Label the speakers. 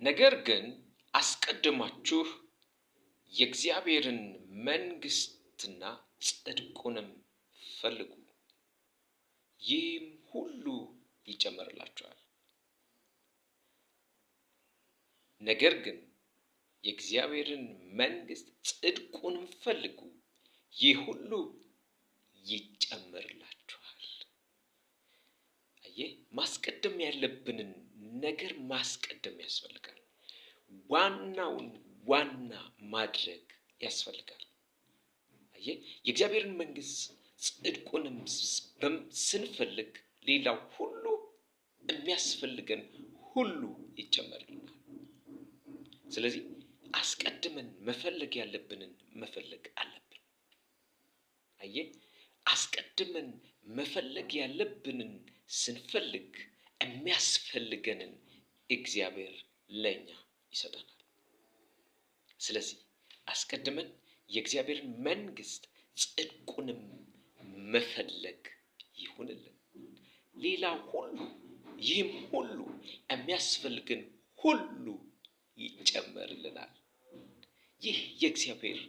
Speaker 1: ነገር ግን አስቀድማችሁ የእግዚአብሔርን መንግሥትና ጽድቁንም ፈልጉ፣ ይህም ሁሉ ይጨመርላችኋል። ነገር ግን የእግዚአብሔርን መንግሥት ጽድቁንም ፈልጉ፣ ይህ ሁሉ ይጨመርላችኋል። አየህ፣ ማስቀደም ያለብንን ነገር ማስቀደም ያስፈልጋል። ዋናውን ዋና ማድረግ ያስፈልጋል። አየህ፣ የእግዚአብሔርን መንግሥት ጽድቁንም ስንፈልግ ሌላው ሁሉ የሚያስፈልገን ሁሉ ይጨመርልናል። ስለዚህ አስቀድመን መፈለግ ያለብንን መፈለግ አለብን። አየህ፣ አስቀድመን መፈለግ ያለብንን ስንፈልግ የሚያስፈልገንን እግዚአብሔር ለእኛ ይሰጠናል። ስለዚህ አስቀድመን የእግዚአብሔርን መንግሥት ጽድቁንም መፈለግ ይሁንልን። ሌላ ሁሉ ይህም ሁሉ የሚያስፈልግን ሁሉ ይጨመርልናል። ይህ የእግዚአብሔር